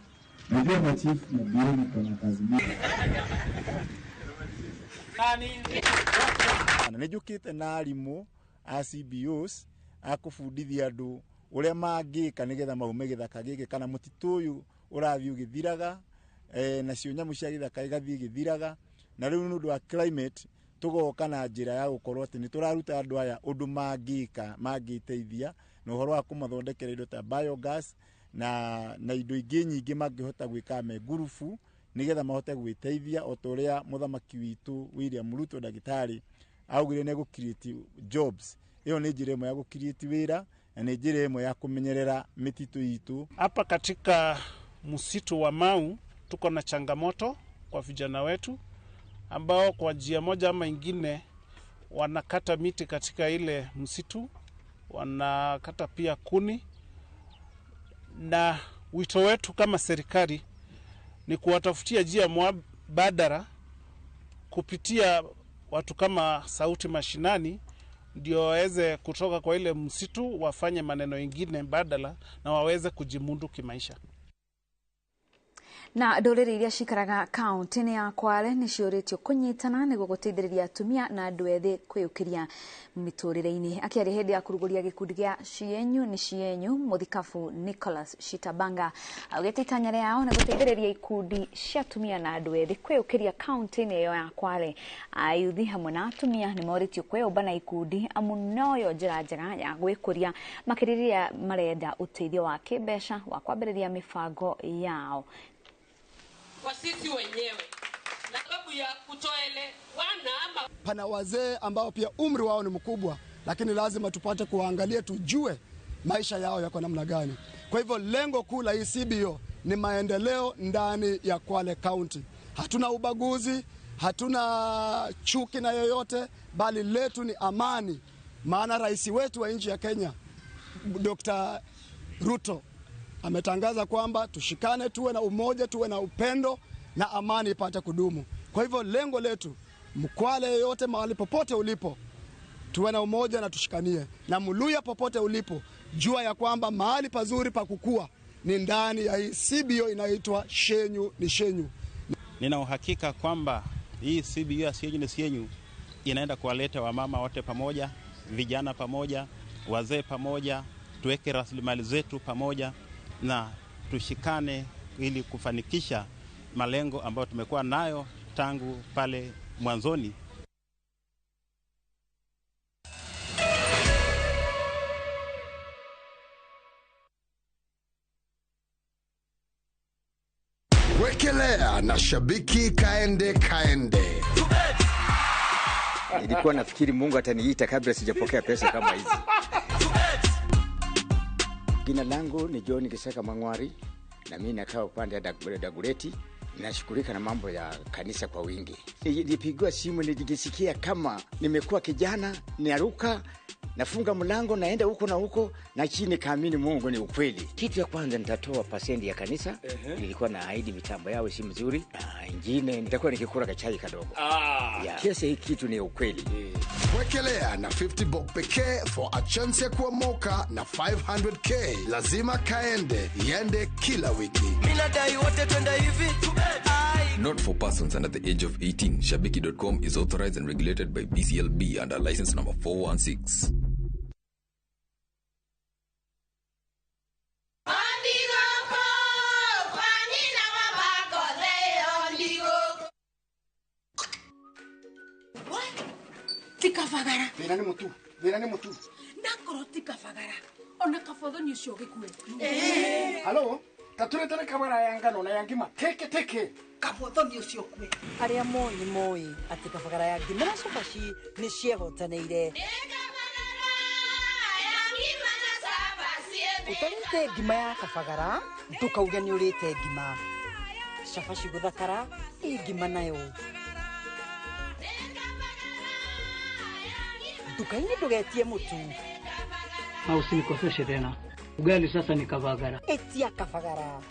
Najua machifu na bioni kuna kazi mingi. Na nĩnjũkĩte na arimũ a CBOs a kũbundithia andũ ũrĩa mangĩka nĩgetha maume gĩthaka gĩkĩ kana mũtitũ ũyũ ũrathiĩ ũgĩthiraga, nacio nyamũ cia gĩthaka igathiĩ igĩthiraga, na rĩu nĩ ũndũ wa climate tũgoka na njĩra ya gũkorwo atĩ nĩ tũraruta andũ aya ũndũ mangĩka mangĩteithia na ũhoro wa kũmathondekera indo ta biogas na indo ingĩ nyingĩ mangĩhota gwĩka me ngurubu nĩgetha mahote gwĩteithia o ta ũrĩa mũthamaki witũ William Ruto ndagĩtarĩ augire nĩ gũ create jobs. Ĩyo nĩ njĩra ĩmwe ya gũ create wĩra na nĩ njĩra ĩmwe ya kũmenyerera mĩtitũ itũ. Hapa katika msitu wa Mau tuko na changamoto kwa vijana wetu ambao kwa njia moja ama ingine wanakata miti katika ile msitu, wanakata pia kuni, na wito wetu kama serikali ni kuwatafutia njia mbadala kupitia watu kama Sauti Mashinani ndio waweze kutoka kwa ile msitu wafanye maneno ingine mbadala na waweze kujimundu kimaisha. Na ndũrĩrĩ iria cikaraga kaunti-inĩ ya Kwale nĩ ciũrĩtio kũnyitana nĩguo gũteithĩrĩria atumia na andũ ethĩ kwĩyũkĩria mĩtũrĩre-inĩ. Akĩaria hĩndĩ ya kũrugũria gĩkundi gĩa Cienyu nĩ Cienyu, mũthikabu Nicholas Shitabanga augĩte itanya rĩao nĩ gũteithĩrĩria ikundi cia atumia na andũ ethĩ kwĩyũkĩria kaunti-inĩ ĩyo ya Kwale. Ayuthi hamwe na atumia nĩ morĩtio kwĩyũmba na ikundi amu noyo njĩra njega ya gwĩkũria makĩria rĩrĩa marenda ũteithio wa kĩmbeca wa kwambĩrĩria mĩbango yao. Kwa sisi wenyewe na sababu ya kutoelewana ama pana wazee ambao pia umri wao ni mkubwa, lakini lazima tupate kuangalia tujue maisha yao yako namna gani. Kwa hivyo lengo kuu la hii CBO ni maendeleo ndani ya Kwale County. Hatuna ubaguzi, hatuna chuki na yoyote, bali letu ni amani. Maana rais wetu wa nchi ya Kenya Dr. Ruto ametangaza kwamba tushikane, tuwe na umoja, tuwe na upendo na amani ipate kudumu. Kwa hivyo lengo letu, Mkwale yoyote mahali popote ulipo, tuwe na umoja na tushikanie. Na Mluya popote ulipo, jua ya kwamba mahali pazuri pa kukua ni ndani ya hii CBO inaitwa Shenyu ni Shenyu. Nina uhakika kwamba hii CBO ya Shenyu ni Shenyu inaenda kuwaleta wamama wote pamoja, vijana pamoja, wazee pamoja, tuweke rasilimali zetu pamoja na tushikane ili kufanikisha malengo ambayo tumekuwa nayo tangu pale mwanzoni. Wekelea na shabiki kaende kaende. Nilikuwa nafikiri Mungu ataniita kabla sijapokea pesa kama hizi. Jina langu ni John Kisaka Mangwari na mimi nakaa upande ya Dagureti. Nashughulika na mambo ya kanisa kwa wingi. Nilipigiwa simu nilijisikia kama nimekuwa kijana, niaruka, nafunga mlango naenda huko na huko na chini kaamini Mungu ni ukweli. Kitu ya kwanza nitatoa pasendi ya kanisa. Nilikuwa na ahidi mitambo yao si mzuri. Na ingine nitakuwa nikikula kachai kadogo. Kiasi hii kitu ni ukweli. Wekelea na 50 bob pekee for a chance ya kuomoka na 500k. Lazima kaende, iende kila wiki. Mimi nadai wote twende hivi. Not for persons under the age of 18. Shabiki.com is authorized and regulated by BCLB under license number 416. Tikabagara. Thĩna nĩ mũtu, thĩna nĩ mũtu. Nakorwo ti kabagara, ona kabothoni ũcio ũgĩkue. Halo, taturetere kabara ya ngano na ya ngima. Teke teke. Kabothoni ũcio ũkue. Arĩa moĩ nĩ moĩ atĩ kabagara ya ngima na cabaci nĩ ciehotanĩire. Ũtarĩte ngima ya kabagara, ndũkauge nĩ ũrĩte ngima. Cabaci gũthakara, ĩ ngima nayo. Nduka-inĩ ndũgetie mũtu. Na usinikoseshe tena. Ugali sasa ni kabagara. Etia kabagara.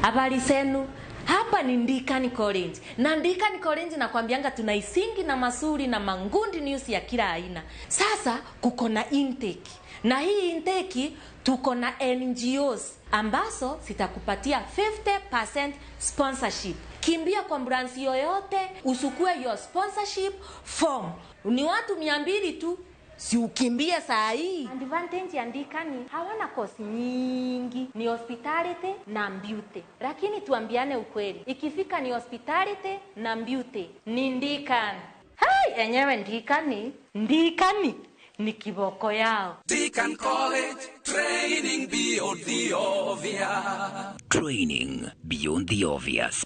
Habari zenu. Hapa ni Ndikani College. Na Ndikani College nakwambianga tuna isingi na masuri na mangundi news ya kila aina. Sasa kuko na intake. Na hii intake tuko na NGOs ambazo zitakupatia 50% sponsorship. Kimbia kwa branch yoyote usukue your sponsorship form. Ni watu 200 tu. Si ukimbie saa hii. Advantage ya Ndikani hawana course nyingi, ni hospitality na beauty. Lakini tuambiane ukweli, ikifika ni hospitality na beauty ni Ndikani. Hai, enyewe Ndikani, Ndikani ni kiboko yao. Deacon College, training beyond the obvious. Training beyond the obvious.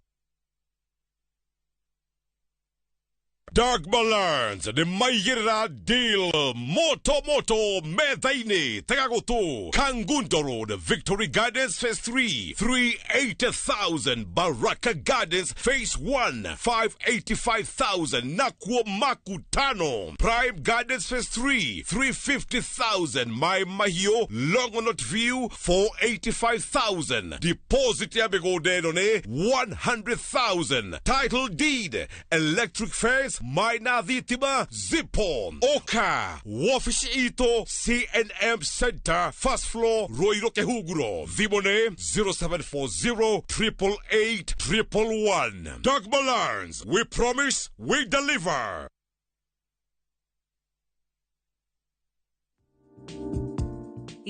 Dark Balance ni maigĩrĩra deal moto moto metha-inĩ tega gũtũ Kangundo Road Victory Gardens Phase 3 380,000 Baraka Gardens Phase 1 585,000 Nakuo Makutano Prime Gardens Phase 3 350,000 Mai Mahio Longonot View 485,000 Deposit ya mĩgũnda ĩno nĩ 100,000 Title deed electric fence Maina thitima zipo oka wafici itũ CNM Center first floor Ruiru Kihunguro thimũ nĩ 0740 888 111. Dogma Learns, we promise we deliver.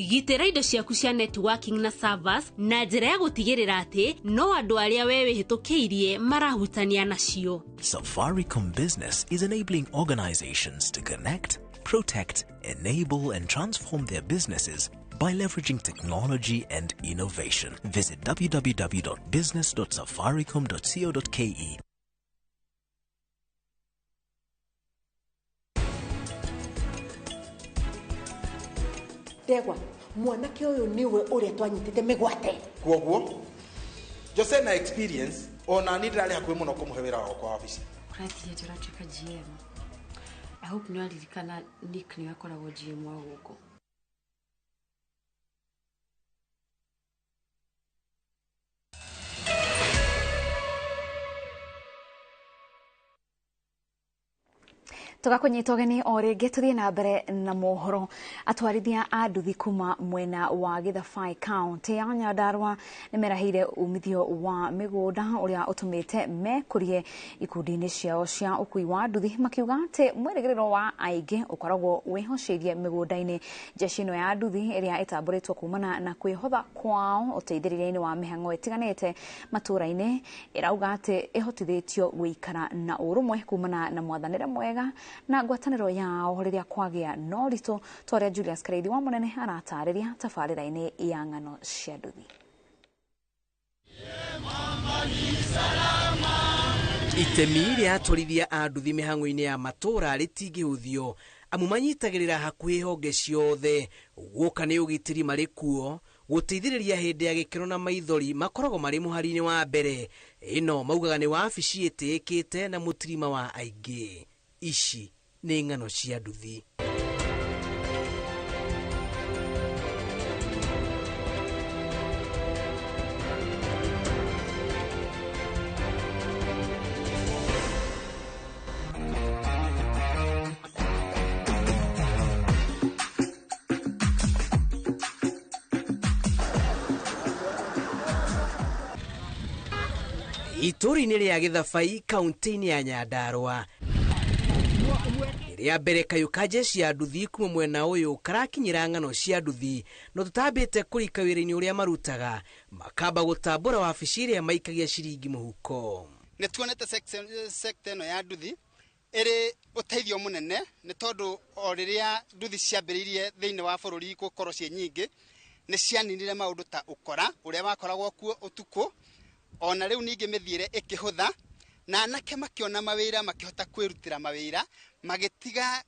Gitĩra indo ciaku cia networking na servers na njĩra ya gũtigĩrĩra atĩ no andũ arĩa we wĩhĩtũkĩirie marahutania nacio. Safaricom Business is enabling organizations to connect, protect, enable and transform their businesses by leveraging technology and innovation. Visit www.business.safaricom.co.ke. Ndegwa, mwanake ũyũ nĩwe ũrĩa twanyitĩte mĩgwate. Kwoguo Jose na experience ona ni ndĩrarĩ hakuhĩ mũno kũmũhe wĩra wakwa wa wabici. Ũratirie atĩ ũratuĩka GM. I hope nĩ waririkana Nick nĩwe akoragwo GM wa gũkũ. Tugakunyita ũgeni o rĩngĩ tũthiĩ na mbere na mohoro. Atwarithia a nduthi kuma mwena wa Githabai kaunti ya Nyandarua nĩmerahĩire umithio wa mĩgũnda ũrĩa ũtũmĩte mekũrie ikundi-inĩ ciao cia ũkui wa nduthi, makiuga atĩ mwĩrĩgĩrĩro wa aingĩ ũkoragwo wĩhoceirie mĩgũnda-inĩ. Jeshi ĩno ya nduthi ĩrĩa ĩtambũrĩtwo kumana na kwĩhotha kwao ũteithĩrĩria-inĩ wa mĩhang'o ĩtiganĩte matũũra-inĩ ĩrauga atĩ ĩhotithĩtio gũikara na ũrũmwe kumana na mwathanĩre mwega na ngwatanĩro yao rĩrĩa kwagĩa na ũritũ, ta ũrĩa Julius Kareithi wa Mũnene aratarĩria tabarĩra-inĩ ya ng'ano cia nduthi. Itemi rĩa atwarithia a nduthi mĩhang'o-inĩ ya matũũra rĩtingĩhũthio amu manyitagĩrĩra hakuhĩ honge ciothe. Guoka nĩ ũgitĩri marĩ kuo gũteithĩrĩria hĩndĩ ya gĩkeno na maithori makoragwo marĩ mũhari-inĩ wa mbere. Ĩno maugaga nĩ wabici ĩtĩĩkĩte na mũtirima wa aingĩ. Ici nĩ ng'ano cia nduthi. Itũũra-inĩ rĩa Githabai kaunti-inĩ ya Nyandarua rĩa mbere kayũ ka jeshi ya nduthi kuma mwena ũyũ karakinyĩra ng'ano cia nduthi no tũtambĩte kũrika wĩra-inĩ ũrĩa marutaga makamba gũtambũra wabici ĩrĩa maikagia ciringi mũhuko. Nĩ tuonete sector ĩno ya nduthi ĩrĩ ũteithio mũnene nĩ tondũ o rĩrĩa nduthi ciambĩrĩirie thĩinĩ wa bũrũri gũkorwo ciĩ nyingĩ nĩ cianinire maũndũ ta ũkora ũrĩa wakoragwo kuo ũtukũ, ona rĩu ningĩ mĩthiĩre ĩkĩhũtha na anake makĩona mawĩra makĩhota kwĩrutĩra mawĩra magĩtiga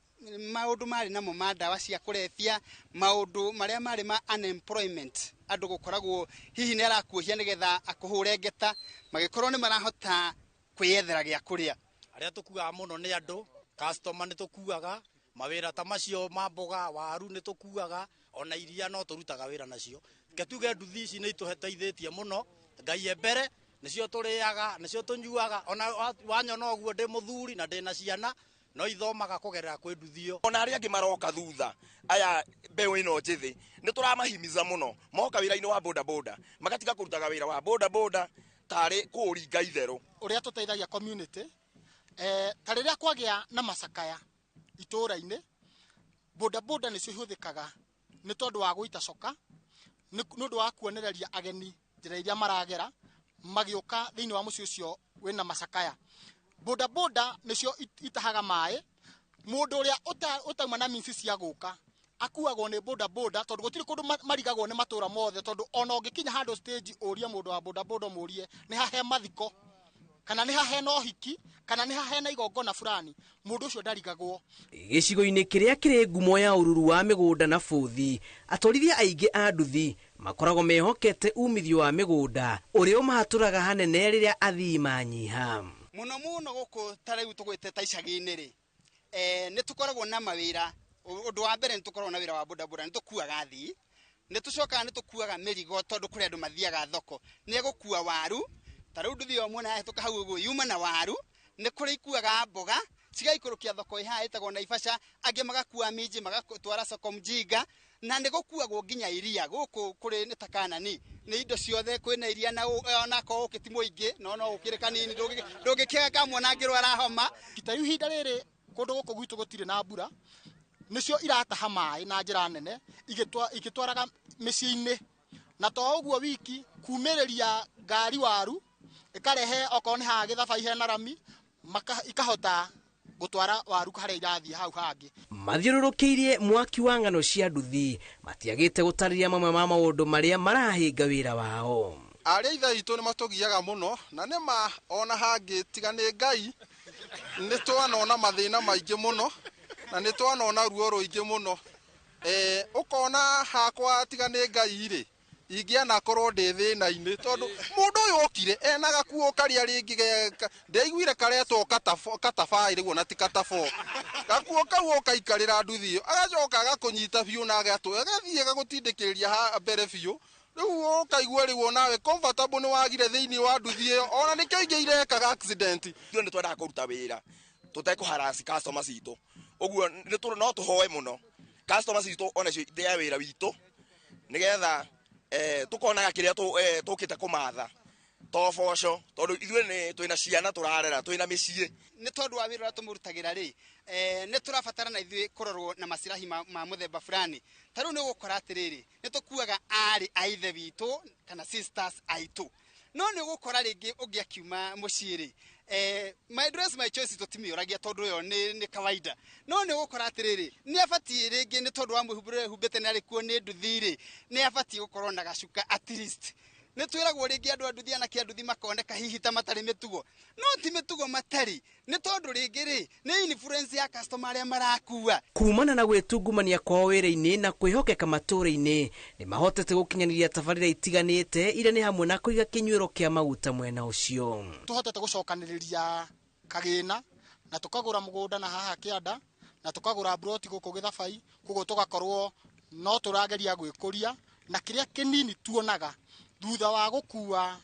maũndũ marĩ namo ma ndawa cia kũrebia, maũndũ marĩa marĩ ma unemployment, andũ gũkoragwo hihi nĩ arakuohia nĩgetha akũhũre ngeta, magĩkorwo nĩ marahota kwĩyethera gĩa kũrĩa. Arĩa tũkuaga mũno nĩ andũ customer nĩ tũkuaga mawĩra ta macio ma mboga waru nĩ tũkuaga ona iria no tũrutaga wĩra nacio. Reke tuge nduthi ici nĩ itũteithĩtie mũno, Ngai e mbere nĩcio tũrĩaga nĩcio tũnyuaga, ona wanyona ũguo ndĩ mũthuri na ndĩ na ciana no ithomaga kũgerera kwĩ nduthi ĩyo. Ona arĩa angĩ maroka thutha aya mbeũ ĩno njĩthĩ nĩ tũramahimiza mũno moka wĩra-inĩ wa boda boda magatiga kũrutaga wĩra wa boda boda tarĩ kũũringa itherũ. Ũrĩa tũteithagia community ta rĩrĩa kwagĩa na macakaya itũũra-inĩ boda boda nĩcio ihũthĩkaga nĩ tondũ wa gũita coka, nĩ ũndũ wa kuonereria ageni njĩra iria maragera magĩũka thĩinĩ wa mũciĩ ũcio wĩna macakaya. Boda boda nĩcio itahaga maĩ, mũndũ ũrĩa ũtauma na minci cia gũka akuagwo nĩ boda boda tondũ gũtirĩ kũndũ marigagwo nĩ matũũra mothe, tondũ ona ũngĩkinya handũ stage ũrie mũndũ wa boda boda ũmũrie nĩ ha he mathiko kana nĩ ha hena ũhiki kana nĩ ha hena igongona fulani, mũndũ ũcio ndarigagwo. Gĩcigo-inĩ kĩrĩa kĩrĩ ngumo ya ũruru wa mĩgũnda na bũthi, atwarithia aingĩ a nduthi makoragwo mehokete umithio wa mĩgũnda ũrĩa ũmahatũraga hanene rĩrĩa athii manyiha. Mũno mũno gũkũ ta rĩu tũgwĩte ta icagi-inĩ rĩ, nĩ tũkoragwo na mawĩra. Ũndũ wa mbere nĩ tũkoragwo na wĩra wa boda boda, nĩ tũkuaga athii, nĩ tũcokaga nĩ tũkuaga mĩrigo tondũ kũrĩ andũ mathiaga thoko, nĩ egũkua waru ta rĩu nduthi ĩyo muona yahĩtũka hau ũguo yuma na waru, nĩ kũrĩ ikuaga mboga cigaikũrũkia thoko ĩhaha ĩtagwo Naivasha, angĩ magakua minji magatwara soko mjinga, na nĩ gũkuagwo nginya iria gũkũ kũrĩ nĩ ta Kanani nĩ indo ciothe kwĩna iria na onakorwo ũkĩ ti mũingĩ no no ũkĩrĩ kanini ndũngĩkĩaga kamwana angĩrwara homa. Ta rĩu ihinda rĩrĩ kũndũ gũkũ gwitũ gũtirĩ na mbura, nĩcio irataha maĩ na njĩra nene igĩtwaraga mĩciĩ-inĩ, na to ũguo wiki kumĩrĩria ngari waru ĩkarehe okorwo nĩ haha Gĩthabai hena rami ikahota gũtwara waru harĩa irathiĩ hau hangĩ. Mathiũrũrũkĩirie mwaki wa ng'ano cia nduthi matiagĩte gũtarĩria mamwe ma maũndũ marĩa marahĩnga wĩra wao. Arĩa ithe witũ nĩ matũgiaga mũno na nĩ ma ona hangĩ tiga nĩ Ngai nĩ twanona mathĩna maingĩ mũno na nĩ twanona ruo rũingĩ mũno, Ũkona hakwa tiga nĩ Ngai rĩ, ingĩanakorwo ndĩ thĩna-inĩ tondũ mũndũ ũyũ okire ena gakuo karĩa rĩngĩ ndaiguire karetwo katabaĩ rĩguo na ti katabo. Gakuo kau ũkaikarĩra nduthi ĩyo, agacoka agakũnyita biũ na agathiĩ agagũtindĩkĩrĩria ha mbere biũ. Rĩu ũkaigua rĩu onawe comfortable nĩ wagire thĩinĩ wa nduthi ĩyo, ona nĩkĩo ingĩ irekaga accident. Ithuĩ nĩ twendaga kũruta wĩra tũtekũharass customer citũ, ũguo no tũhoe mũno customer citũ onacio itĩe wĩra witũ nĩgetha tũkonaga kĩrĩa tũkĩte kũmatha to boco, tondũ ithuĩ nĩ twĩna ciana tũrarera, twĩna mĩciĩ. Nĩ tondũ wa wĩra ũrĩa tũmũrutagĩra rĩ, nĩ tũrabatara na ithuĩ kũrorwo na macirahi ma mũthemba fulani. Ta rĩu nĩ ũgũkora atĩrĩrĩ, nĩ tũkuaga aarĩ a ithe witũ kana sisters aitũ, no nĩ ũgũkora rĩngĩ ũngĩ akiuma mũciĩ rĩ, my dress my choice tũtimĩũragia tondũ ĩyo nĩ kawaida, no nĩ ũgũkora atĩrĩrĩ, nĩ abatiĩ rĩngĩ nĩ tondũ wa mwĩhumbĩre ũrĩa ehumbĩte nĩ arĩ kuo nĩ nduthi rĩ, nĩ abatiĩ gũkorwo na gacuka at least. Nĩ twĩragwo rĩngĩ andũ a nduthi anake a nduthi makoneka hihi ta matarĩ mĩtugo, no ti mĩtugo matarĩ, nĩ tondũ rĩngĩ rĩ nĩ influence ya customer arĩa marakua. Kumana na gwĩtungumania kwao wĩra-inĩ na kwĩhokeka matũũra-inĩ, nĩ mahotete gũkinyanĩria tabarĩra itiganĩte iria nĩ hamwe na kũiga kĩnyuĩro kĩa maguta mwena ũcio. Tũhotete gũcokanĩrĩria kagĩna na tũkagũra mũgũnda na haha kĩanda na tũkagũra mburoti gũkũ Gĩthabai, koguo tũgakorwo no tũrageria gwĩkũria na kĩrĩa kĩnini tuonaga thutha wa gũkua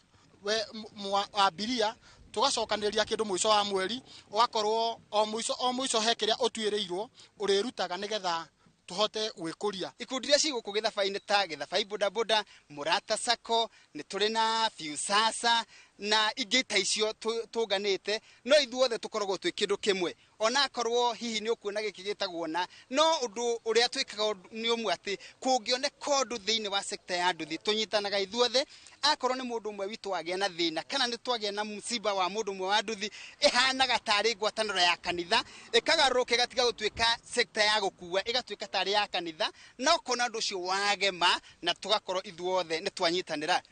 abiria tũgacokanĩrĩria kĩndũ mũico wa mweri, ũgakorwo o mũico he kĩrĩa ũtuĩrĩirwo ũrĩrutaga nĩgetha tũhote gwĩkũria. Ikundi iria ci gũkũ Gĩthabai-inĩ ta Gĩthabai bodaboda, Mũrata Sacco, nĩ tũrĩ na Viusasa na ingĩ ta icio tũnganĩte, no ithuothe tũkoragwo twĩ kĩndũ kĩmwe. Onakorwo hihi nĩ ũkuona gĩkĩ gĩtagwo na, no ũndũ ũrĩa twĩkaga nĩ ũmwe atĩ kũngĩoneka ũndũ thĩinĩ wa sekta ya nduthi tũnyitanaga ithuothe. Akorwo nĩ mũndũ ũmwe witũ wagĩa na thĩna kana nĩ twagĩa na mũciba wa mũndũ ũmwe wa nduthi, ĩhanaga tarĩ ngwatanĩro ya kanitha, ĩkagarũrũka ĩgatiga gũtuĩka sekta ya gũkua, ĩgatuĩka tarĩ ya kanitha, na ũkona ũndũ ũcio wagema na tũgakorwo ithuothe nĩ twanyitanĩra.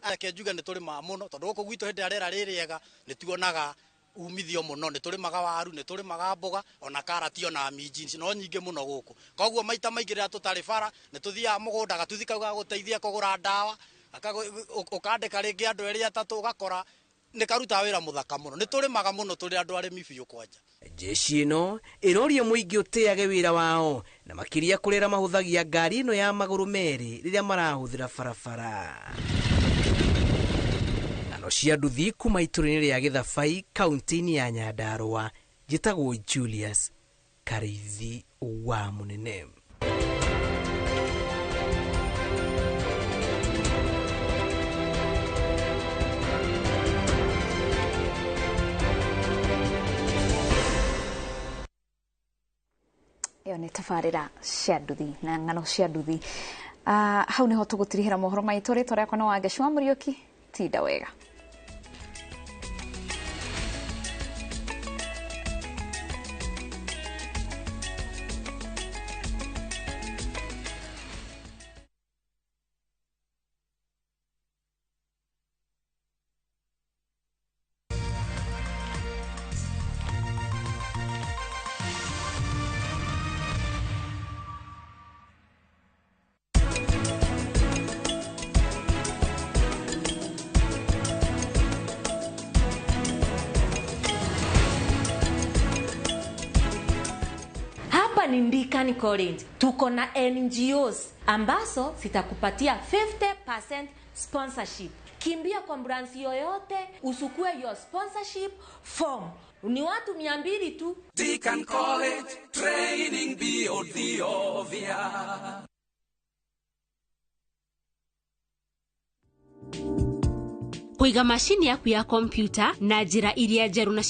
Reke njuge nĩ tũrĩmaga mũno tondũ gũkũ gwitũ hĩndĩ ĩrĩa rĩera rĩ rĩega nĩ tuonaga umithio mũno, nĩ tũrĩmaga waru, nĩ tũrĩmaga mboga, ona karati, ona minji no nyingĩ mũno gũkũ. Koguo maita maingĩ rĩrĩa tũtarĩ bara nĩ tũthiaga mũgũnda, gatuthi kau gagũteithia kũgũra ndawa, ũkandĩka rĩngĩ andũ erĩ atatũ, ũgakora nĩ karutaga wĩra mũthaka mũno. Nĩ tũrĩmaga mũno, tũrĩ andũ arĩmi biũ kwanja. Jeshi ĩno ĩroria mũingĩ ũtĩage wĩra wao na makĩria kũrĩa mahũthagia ngari ĩno ya magũrũ merĩ rĩrĩa marahũthĩra barabara. Ng'ano cia nduthi kuma itũũra-inĩ rĩa Gĩthabai kaunti-inĩ ya Nyandarũa, njĩtagwo Julius Karĩithi wa Mũnene. Ĩyo nĩ tabarĩra cia nduthi na ng'ano cia nduthi. Hau nĩho tũgũtirihĩra mohoro maitũ. Rĩtwa rĩakwa nĩ Wangeci wa Mũriũki, tinda wega. Ni Ndikani College tuko na NGOs ambazo zitakupatia 50% sponsorship. Kimbia kwa branch yoyote usukue your sponsorship form. Ni watu 200 tu. Deacon College training beyond the obvious. Kũiga macini yaku ya kompyuta na njĩra iria njerũ na